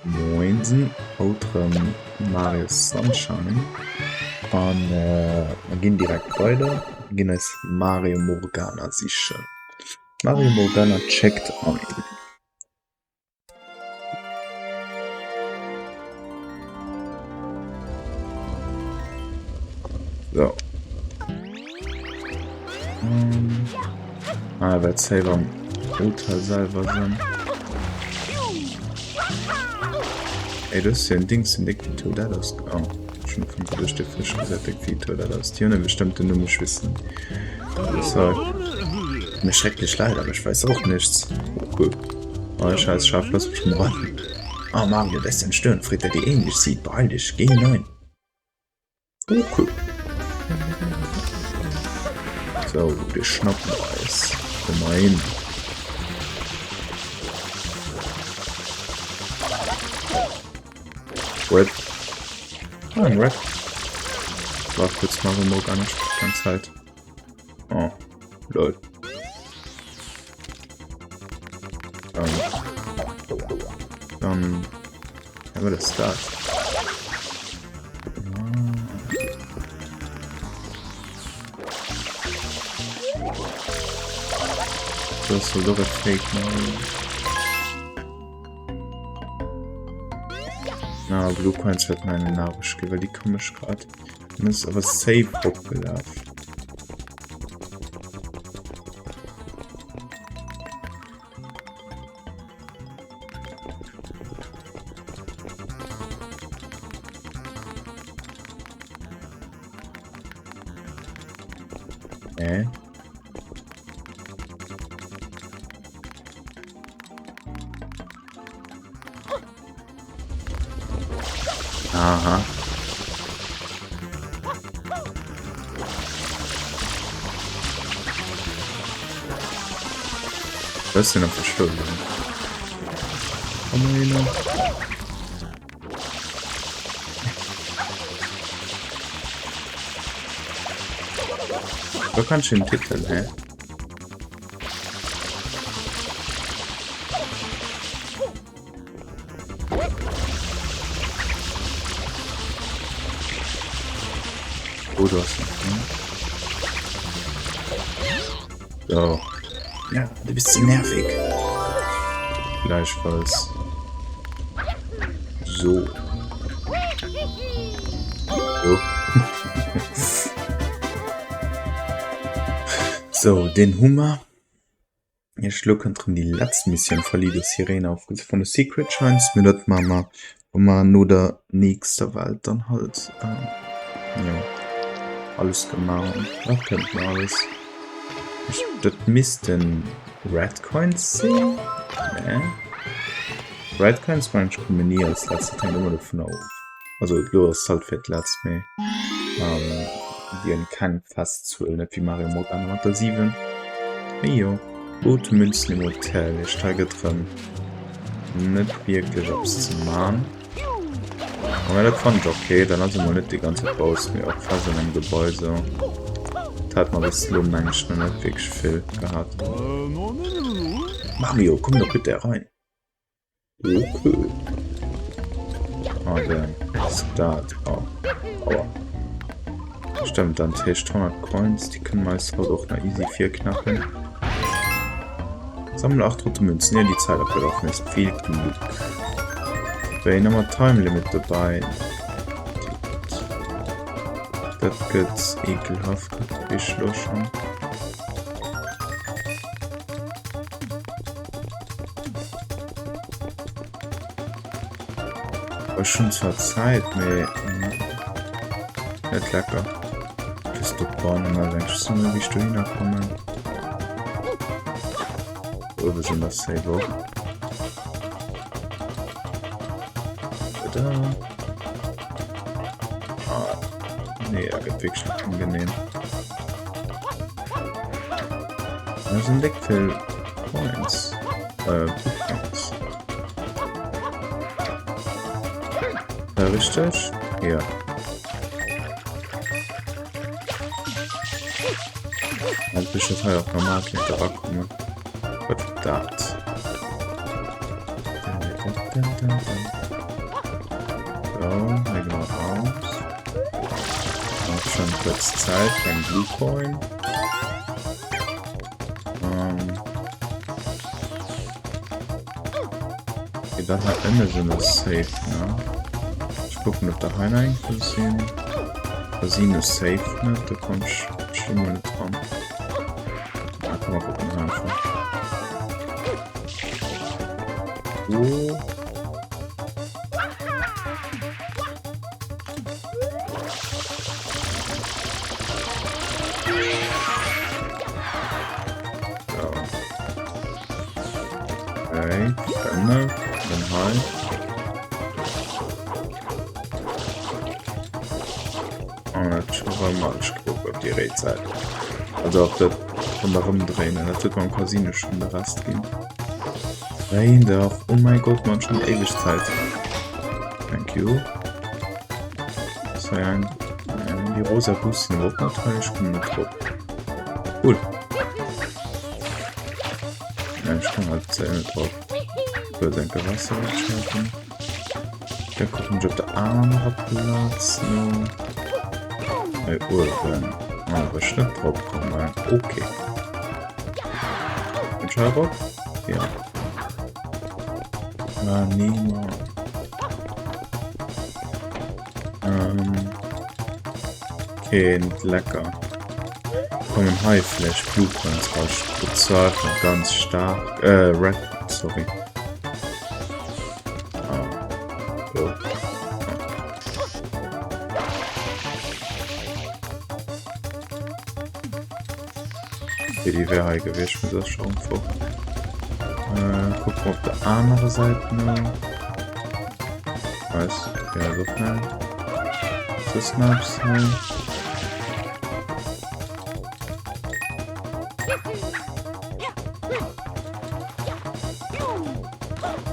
Moinsen, haut rëm Mario Sunshine an mer ginn direkt weider, ginn eis Mario Morgana sichen. Mario Morgana checkt ein. So. Ah, wäert safe am Hotel selwer sinn. Ey, das ist ja ein Dings, den dick wie Toadette ass. Oh, schon vun duerch de Fësch gesäit déck wéi Toadette aus. Déi hunn e bestëmmten Numm, ech weess net. Das war mir schrecklech leid, aber ich weiß auch nichts. Oh, cool. Oh, scheiß Schaf, lass mich mal ran. Ah, Mario, das ist ein Störenfried, der dir ähnlich sieht. Beeil dich, geh hinein. Oh, cool. So, wir schnappen eis. Komm mal hin. What? Ah, ein Red. War kurz mal remote an, ganz halt. Oh, lol. Ähm. Dann haben wir das da. Das soll doch ein Fake Mario. Na, Blue Coins wird meine Nachricht geben, weil die komme ich gerade. Das ist aber safe hochgelaufen. Hä? Aha. Was denn auf der Stirn? Komm mal hin. Da kannst du den Titel, hä? Oh, du hast noch, ne? So. Ja, du bist zu nervig. Gleichfalls. So. So. So, den Hummer. Ech lo kënnt rëm déi letzt Missioun vu Lido Sirena ofgesinn vun de Secret Shrines, mee dat maache mer wa mer no der nächster Welt dann halt jo alles gemaach hunn. Dat kënnt nach alles. Ech dat missten Red Coins sinn? Nee. Red Coins mengen ech komme ni als letzt, dat hänkt ëmmer dovunner of. Also elo ass et halt fir d'letzt, mee déi hunn keng fest Zuel, net wéi Mario Morgana mat der 7. Mee jo, rote Münzen im Hotel, ech hei gëtt rëm net wierklech eppes ze man. Mä dat fannen ech ok, dann ass emol net déi ganz Zäit Baus, mee och fest an engem Gebai sou. Dat hat mer bis elo meng ech nach net wierklech vill gehat. Mario, komm doch bitte herein! Okay. Ah, der Start. Oh. Aua. Stimmt, dann heescht 100 Coins, die können meist halt och nach easy virknacken. Sammle 8 rote Münzen. Ja, die Zeit abgelaufen ist. Viel Glück. Wéi nochmal Time Limit dabei. Dat gëtt ekelhaft. Ich lo schon. Ech hunn zwar Zäit, mee net lecker. Just do bannen ass eng Stunde wéi ech dohinner kommen. Uewe sinn der safe och. Tada. Ah, nee, dat gëtt wierklech net angenehm. Da sinn déck vill Coins. Äh, Coins. Ja, richtig? Ja. Also ich das halt auch normal kind da kommen. Was dat? So, hei gi mer raus. Nach schonn kuerz Zäit fir eng Blue Coin. Ähm. Okay, dat hei ënne sinn ass safe, ne? Ech kucken, ob der hei nach eng sinn. Da sinn es safe net, da komm ech bestimmt mol net dran. Ah, komm, mal gucken einfach. Oh. So. Okay, dann, dann hei. An dat scho rëm mal ech kucken op déi réit Säit. Also op dat ronderëm dréinen, dat huet mer am Casino schonn de Rest ginn. Dréin dach, oh mäi Gott, mer hunn schonn éiweg Zäit. Thank you. Ass hei eng? Nee, déi rosa Bus sinn awer och net hei, ech kommen net drop. Cool. Nee, ech kommen halt net drop. Kuerz enke Waasser opschalten. Da kucken ech op der anerer Plaz no. Hei uewen. Ah, awer ech net drop kommen. Okay. Bin ich hei rop? Ja. Ah, nee, ma. Ähm. Okay, net lecker. Kommen hei vielleicht Blue Coins raus. Ich bezweifle ganz stark. Äh, Red, sorry. Okay, déi wär hei gewiescht, mee se ass scho fort. Äh, kucke mer op der anerer Säit no. Nice. Okay, also schnell. Soss nach eppes hei?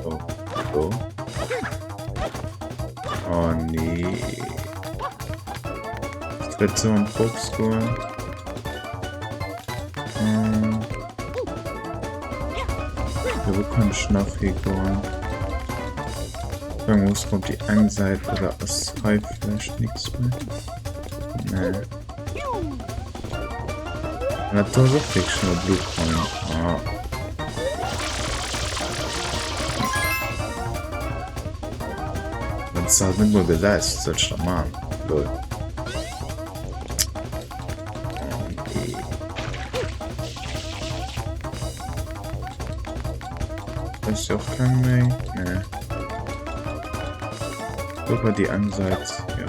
Oh, oh. Oh nee. Das wird so an Box goen. Ähm. Ja, wo kann ich nach hier goen? Dann muss kommt die eng Seite oder ass hei vielleicht nichts mehr. Nee. Dat ass och wierklech nëmme Blue Coin. Ah. Wann s de halt net mol gesäis, wat soll ech da man? Lol. Oh nee. Ass jo och keng méi? Nee. Do war déi eng Säit. Ja.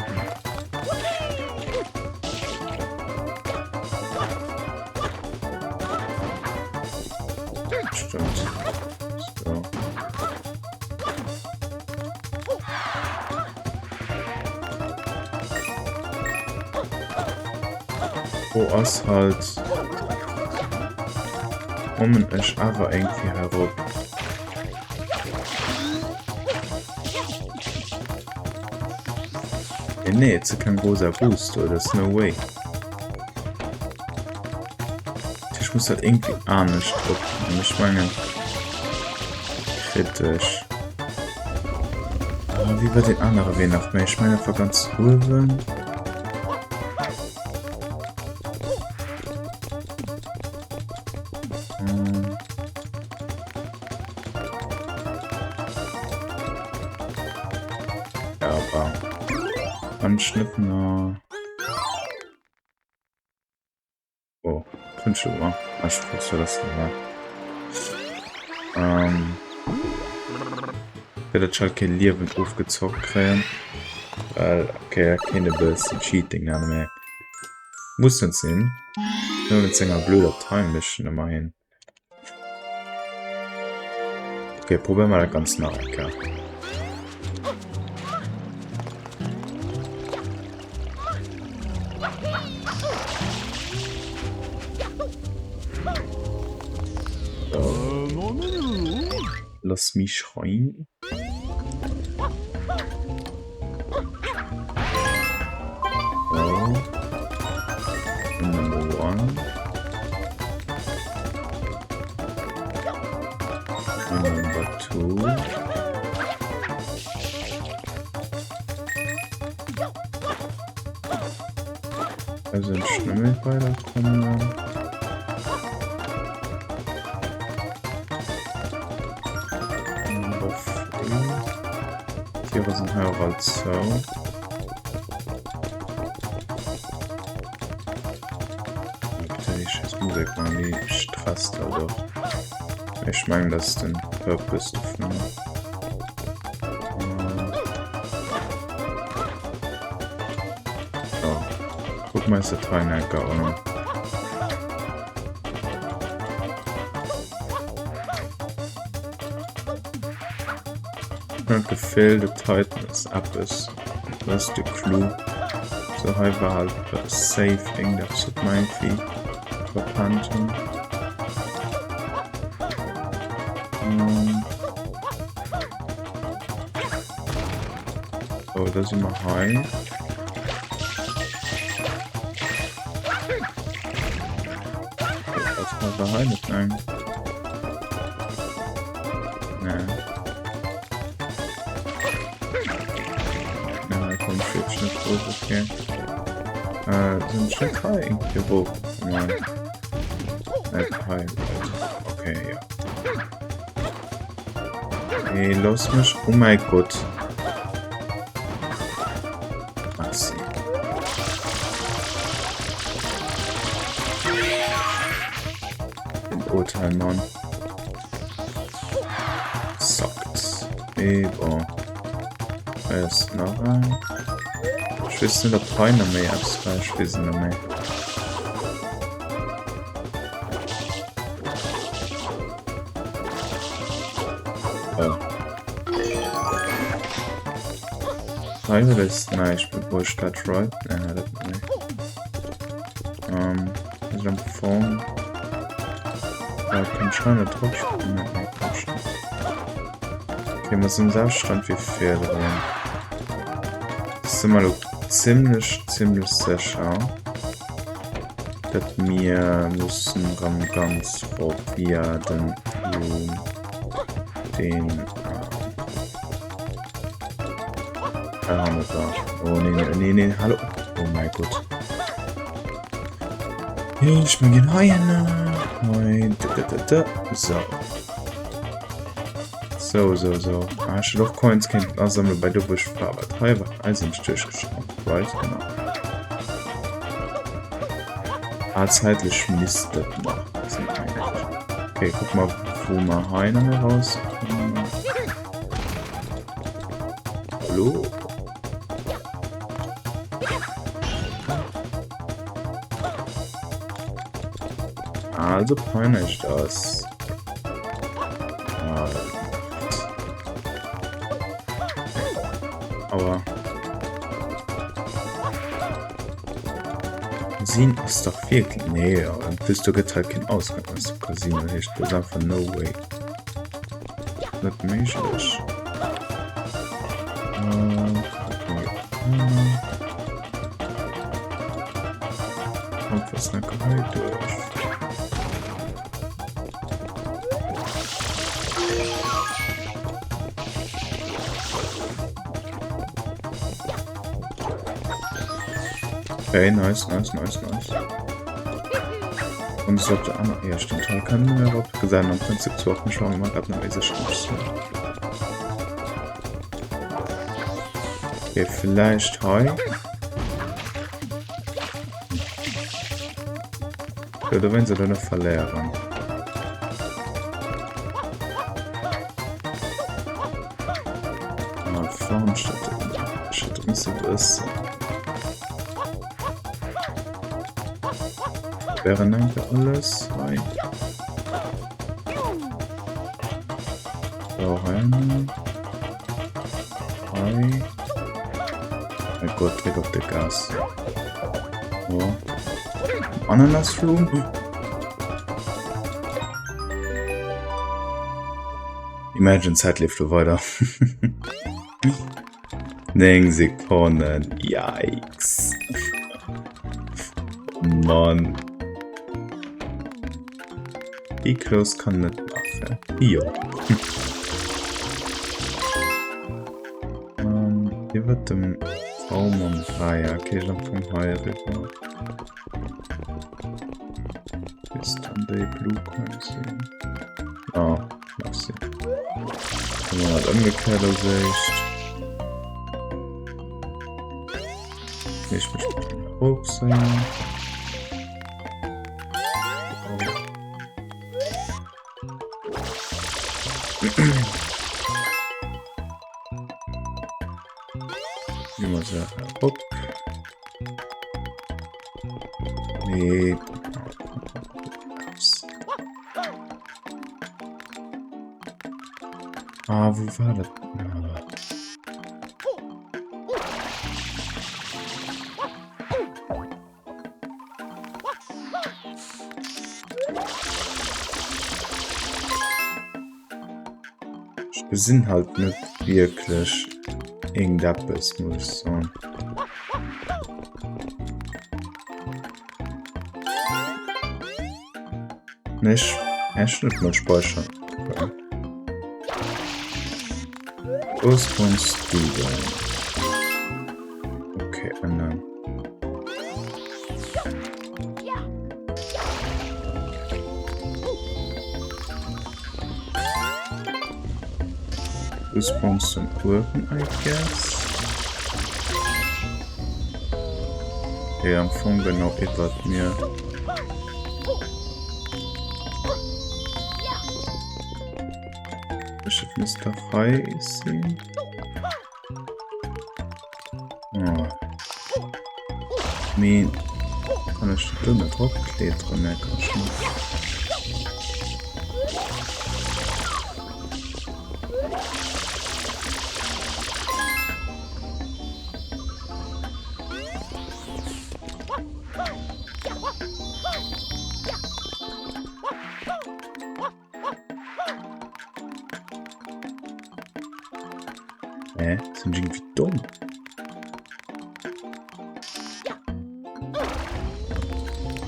Stimmt. So. Wo ass halt kommen ech awer irgendwie herop. Nee, nee, et si keng rosa Boost do, there's no way. Ech muss dat irgendwie anescht op. Ech mengen kritesch. Ah, wie war den anere Wee nach méi? Ech mengen, dat war ganz uewen. Hm. Ja, aber anschnittene. Oh, fünf Uhr. Ah, ich wusste das nicht mehr. Ähm. Werde halt kein Leben aufgezockt kriegen. Weil, okay, keine bisschen Cheating nennen mehr. Muss net sinn. Nur mit senger blöder Time Mission immerhin. Okay, probieren wir das ganz nach eng Kéier. So. Lass mich rein. So. Number one. Number two. Hei sinn ech net méi weiderkommen. Number 3. D'Tiere sinn hei och all zou. Déi scheiß Musek, man, déi stresst halt och. Ech mengen, dat ass den Purpose dovun. So. Guck mal, ist der Teil an. Gefill de Titan ass eppes. Dat ass de Clou. So hei war halt safe irgendetwas wat mer irgendwie verpennt hunn. Ähm. So, da si mer hei. Was war hei net eng? Nee. Nee, komm ich wirklich net rop, okay. Äh, sinn ech net hei irgendwie rop? Nein. Net hei, okay, ja. Hey, lass mech. Oh mein Gott. Merci. Den Urteil, Mann. Suckt. Nee, bon. Hei ass nach eng. Ich weess net, ob hei nach méi eppes war. Ich weess et net méi. Oh. Hei huet eis näischt méi bruecht, dat right? Nee, dat net méi. Ähm, also am Fong... Da kann ich hei net drop springen. Nee, kann ich net. Okay, wir sind im Stand wie virdrun. Das sind wir lo ziemlich, ziemlich sicher. Dat mir mussen rem ganz rop via den Room deen hei hanne war. Oh nee, nee, nee, nee, hallo. Oh mein Gott. Ich mir gehen hei hin. Hei, da, da, da, da. So. So, so, so. Ah, ich hätte och Coins kéinten asammelen bei do wou ech war. Wat hei war, hei sinn ech duerchgeschwommen. Right, genau. Ah, zäitlech misst dat nach sinn eigentlech. Okay, guck mal, wou mer hei nach méi rauskommen. Hallo? Also peinlich das. Ah, Aua. Sinn ass dach wierklech... Nee, en plus do gëtt halt keen Ausgang aus dem Casino, dat heescht, do ass einfach no way. Net méiglech. Äh, hei duerch. Okay, nice, nice, nice, nice. Und ich glaube, der andere, ja, stimmt, da kann man überhaupt gesehen, am Prinzip zu auch nicht schon gemacht, hat, aber ist schon. Okay, vielleicht hei. Jo, do wéinst oder net verléieren. Ah, Veranstaltung. Ech hätt misse wëssen. Wären enke alles hei. So, hei. Hei. Mein Gott, dréck op de Gas. So. Ananas Room. Imagine Zäit leeft lo weider. 9 Sekonnen. Yikes. Mann. Déi close kann net nach. Jo. Ähm, iwwer dem Raum am Dräieck, okay, am Fong hei eriwwer. Bis dann déi Blue Coins sinn. Ah, merci. Kann man dat ëmgekehrt als éischt. Ich mech hoch sinn. Immer se op. Nee. Ah, wo war das? Ah. Ech gesinn halt net wierklech iergendeppes, muss ech soen. Nee, ech, ech net mal speichern. Okay. Wo spawnst du denn? Okay, ënnen. Du spawnst dann uewen, I guess. Okay, am Fong genau iwwert mir. Ech muss doch hei sinn. Oh. Mee kann ech do net drop kletteren? Nee, kann ich net. Hä? Sinn ech irgendwie domm?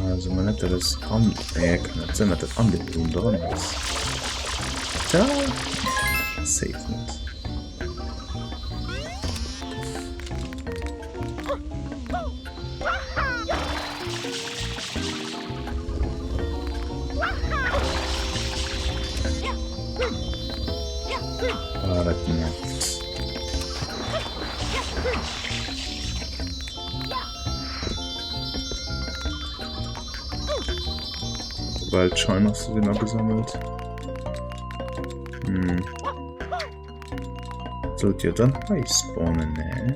Also man net dat an äh, kann net sinn, dat dat an dem Blumen dran ass. Da safe net. Ah, dat nervt. Waldschein hast du den agesammelt. Hm. Sollt ihr dann hei spawnen, ne?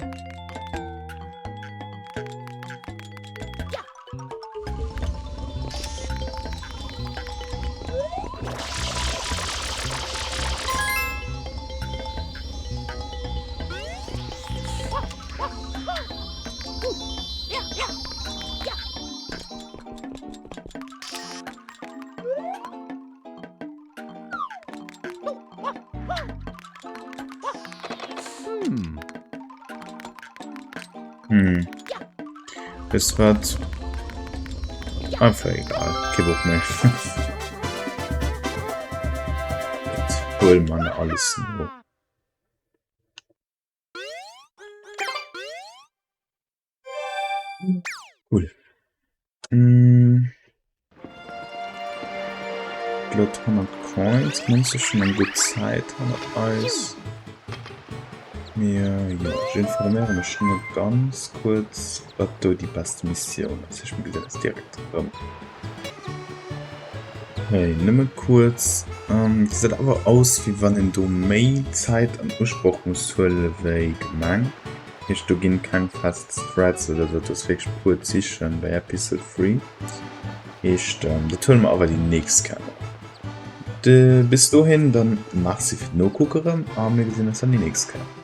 Hm. Bis wat? Einfach egal. Kee Bock méi. Huel man alles no. Cool. Hm. Glatt 100 Coins. Münze schon eng gutt Zäit hannert eis. Mir jo, ech informéiere mech nëmme ganz kuerz, wat do déi best Missioun ass. Ech mir gesinn eis direkt erëm. Hey, nëmme kuerz, gesäit awer aus wéi wann een do méi Zäit an Usproch muss huele wéi gemengt. Heescht do ginn keng fest Threads oder sou, et ass wierklech pur d'Sichen bei Episode 3. Heescht dat huele mer awer déi nächst Kéier mat. Bis dohin dann merci fir d'Nokucke rëm a mir gesinn eis dann déi nächst Kéier.